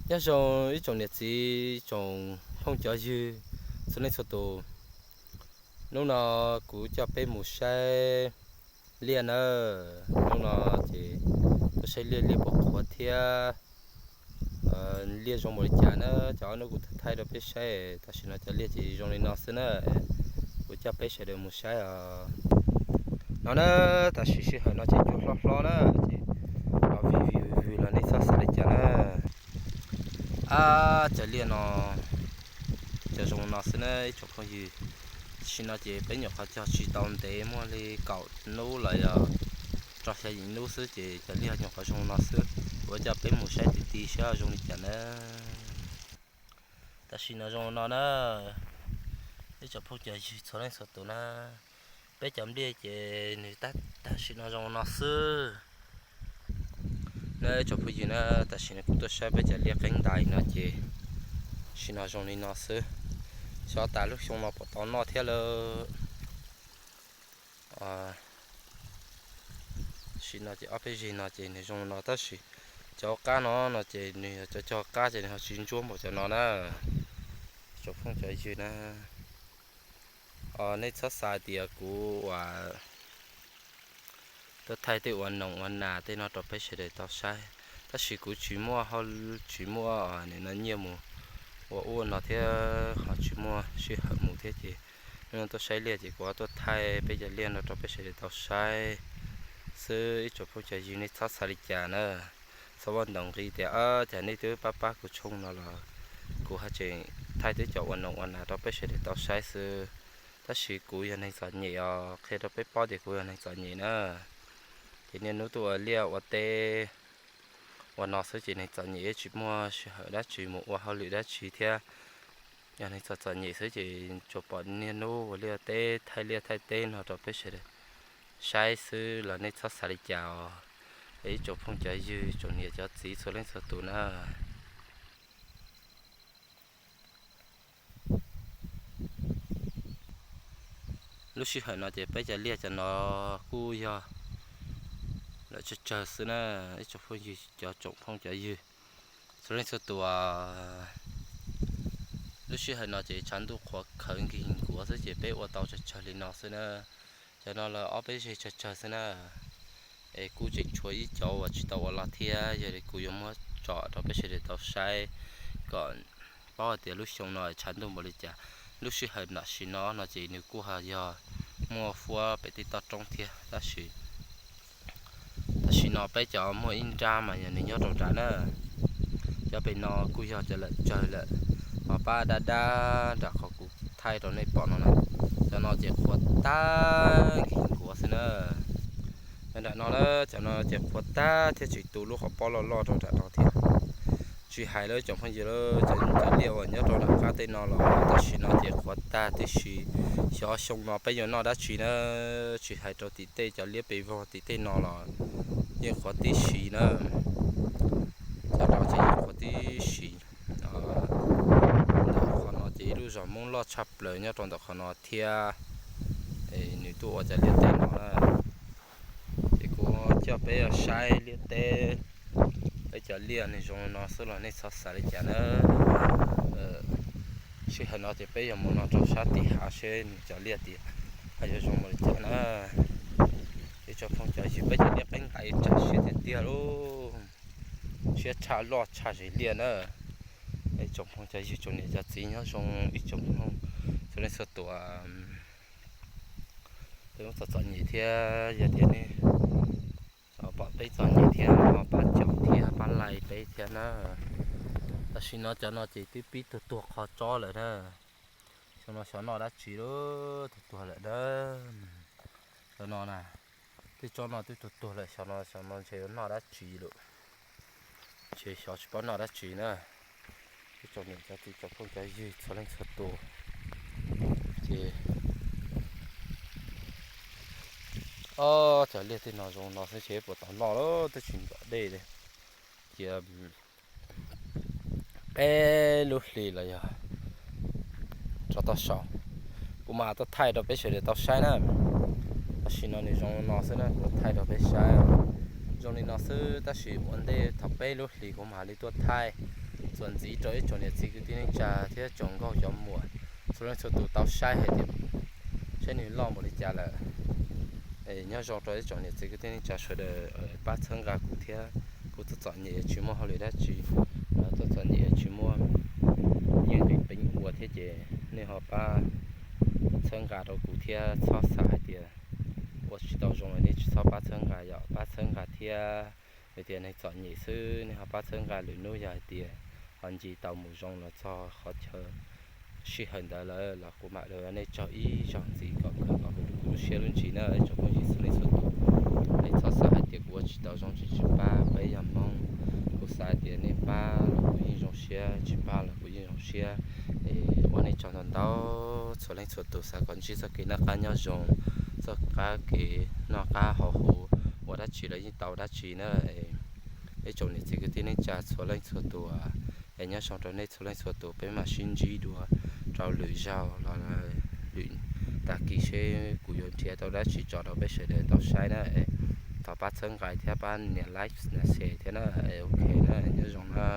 Nyob zoo ib tsoom niam txiv, tsoom phooj cov ywg txhua leej txhua tus. Hnub no kuv coj peb mus saib liaj na. Hnub no ces tuaj saib liaj, liaj puas qhuav thiab liaj zoo npaum li cas na. Cov hnub kuv thaij rau peb saib, tam sim no cov liaj ces zoo li no xwb na. Kuv coj peb sawv daws mus saib os. No na, tam sim sij hawm no ces cua hlob hlob na, ces los vij vij vwg los nej txhob xav li cas na. Ab, cov liaj no, cov zoo no xwb na ib tsoom phooj ywg. Tam sim no ces peb nyuam qhuav cog tsis tau ntev, muaj li kaum hnub los yog rau xya yim hnub xwb ces cov liaj nyuam qhuav zoo no xwb. Kuv coj peb mus saib ti ti saib zoo li cas na. Tam sim no zoo no na, ib tsoom phooj cov ywg txhua leej txhua tus na. Peb cov liaj ces nws tab tam sim no zoo no xwb. Na ib tsoom phooj ywg na, tam sim no kuv tuaj saib peb cov liaj qeeb ntais no ces sim no zoo li no xwb. Xyov tas lub xyoo no puas tau noj thiab lawm. Sim no ces ob peb zeg no ces nws zoo no tab sis cov qab no no ces nws yog cov cog qab ces nws ho tsis ntsuab npaum cov no na. Tsoom phooj cov ywg na, nej txhob xav tias kuv uas tuaj thaij tej ua noog ua nas tej no rau peb sawv daws tau saib, tab sis kuv tsis muaj hauj, tsis muaj nim no nyiaj mus ua ub ua no thiab ho tsis muaj sij hawm mus thiab ces hnub no tuaj saib liaj ces kuv tuaj thaij peb cov liaj no rau peb sawv daws tau saib xwb. Ib tsoom phooj cov ywg nej txhob xav li cas na, txhob ua ntaus nqi tias cas nej twb pab pab kuv tshooj no los kuv haj tseem thaij twb cov ua noog ua nas rau peb sawv daws tau saib xwb. Tab sis kuv yog neeg txom nyem os, qhia rau peb paub tias kuv yog neeg txom nyem na. Ces niaj hnub tuaj ua liaj ua teb ua no xwb ces neeg txom nyem tsis muaj sij hawm dab tsi mus ua hauj lwm dab tsi thiab. Yog neeg txom txom nyem xwb ces tsuas pom niaj hnub ua liaj teb, thaij liaj thaij teb no rau peb sawv daws saib xwb los nej txhob xav li cas os. Ib tsoom phooj cov ywg, tsoom niam cov txiv txhua leej txhua tus na. Lub sij hawm no ces peb cov liaj cov no kuj yog lawm tsawg tsawg xwb na, ib tsoom phooj ywg, cov tsoom phooj cov ywg txhua leej txhua tus. Lub sij hawm no ces tshav ntuj qhuav khawv nkig nkuav xwb ces peb ua tau tsawg tsawg li no xwb na. Cov no lawm ob peb zeg tsawg tsawg xwb na. Es kuj tseem tshuav ib cov uas tsis tau ua los thiab, yog li kuv yuav muab tso rau peb sawv daws tau saib kom paub hais tias lub xyoo no tshav ntuj npaum li cas. Lub sij hawm tam sim no no ces nws kuj ho yog muaj huab pem tej toj roob thiab tab sis tam sim no peb cov muaj ib nrab mas yog nws nyob rau nram na. Cov pem no kuj yog cov lawm tsawg lawm, ho pab dab dab nram qhov kuv thaij rau nej pom no na. Cov no ces qhuav tag nkig nkuav xwb na. Nram no na, cov no ces qhuav tag thiab tseem tu lub qhov pob loj loj rau nram no thiab. Tsis hais lawm tsoom phooj ywg, cov liaj uas nyob rau nram qab tej no los tam sim no ces qhuav tag tib si. Xyov xyoo no peb yuav noj dab tsi na. Tsis hais rau tim tej cov liab pes vog tim tej no los yeej qhuav tib si na. Cov no ces yeej qhuav tib si. Ntawm qhov no ces ib lub zos Hmoob loj tshaj plaws nyob rau ntawm qhov no thiab. Nws tuaj ua cov liaj teb no na. Ces kuv coj peb saib liaj teb, peb cov liaj nws zoo no xwb los nej txhob xav li cas na. Sij hawm no ces peb yuav mus no rau sab tim hav seb nws cov liaj tias ho yuav zoo li cas na. Ib tsoom phooj cov ywg, peb cov liaj qeeb ntais tsam siab tiag tiag lauj, siab tshaj loj tshaj zes liaj na. Ib tsoom phooj cov ywg, tsoom niam cov txiv nyob zoo ib tsoom phooj, txhua leej txhua tus. Peb muab txom txom nyem thiab yog tias nej pom peb txom nyem thiab ho pab caum thiab pab like peb thiab na. Tam sim no cov no ces twb pib tuag tuag qhov tsob lawm na. Xyoo no xyov noj dab tsi lawm, tuag tuag lawm na. Cov no na, tej tsob no twb tuag tuag lawm, xyov no xyov no ntshe yuav noj dab tsi lawm. Ntshe xyov tsis paub noj dab tsi na. Ib tsoom niam cov txiv cov phooj cov ywg txhua leej txhua tus, ces ob cov liaj tej no zoo no xwb ces puas tau noj lawm, twb tsis ntom dej li. Cia peb lub hlis los yog rov tau saum, kuv mam tuaj thaij rau peb sawv daws tau saib na. Tam sim no nws zoo no xwb na, kuv thaij rau peb saib. Zoo li no xwb tab sis ua ntej thaum peb lub hlis kuv mam li tuaj thaij. Txuas ntxiv rau ib tsoom niam txiv kwv tij neej tsa thiab tsoom nkauj cov muam txhua leej txhua tus tau saib hais tias saib nws loj npaum li cas lawm. Nyob zoo rau ib tsoom niam txiv kwv tij neej tsa sawv daws pab txhawb nqa kuv thiab. Kuv txom txom nyem tsis muaj hauj lwm dab tsi, txom txom nyem tsis muaj yeej nqis peev ua thiab ces nej ho pab txhawb nqa rau kuv thiab. Txhob xav hais tias ua tsis tau zoo los nej tsis txhob pab txhawb nqa, yog pab txhawb nqa thiab. Vim tias neeg txom nyem xwb nej ho pab txhawb nqa, lwm hnub yog hais tias ho nce tau mus zoo los txog qhov chaw sij hawm ntawd lawm los kuv mam li nej tsaug ib zaug ntxiv kom kawg kom kuv lub siab lub ntsws na tsoom phooj ywg txhua leej txhua tus. Nej txhob xav hais tias kuv ua tsis tau zoo tsis tsis pab, peb yog Hmoob. Kuv xav hais tias nej pab los kuv yeej zoo siab, tsis pab los kuv yeej zoo siab. Es ua nej tsaug ntau ntau txhua leej txhua tus, xav kom ntsib txoj kev noj qab nyob zoo, txoj qab kev noj qab haus huv, ua dab tsi los yeej tau dab tsi na. Ib tsoom niam txiv kwv tij neej tsa txhua leej txhua tus, es nyob zoo rau nej txhua leej txhua tus, peb mam sib ntsib dua rau lwm zaug los lwm tag kis seb kuv yuav nrhiav tau dab tsi tso rau peb sawv daws tau saib na. Thov pab txhawb nqa thiab pab nias like nias share thiab na. Ok na, nyob zoo na.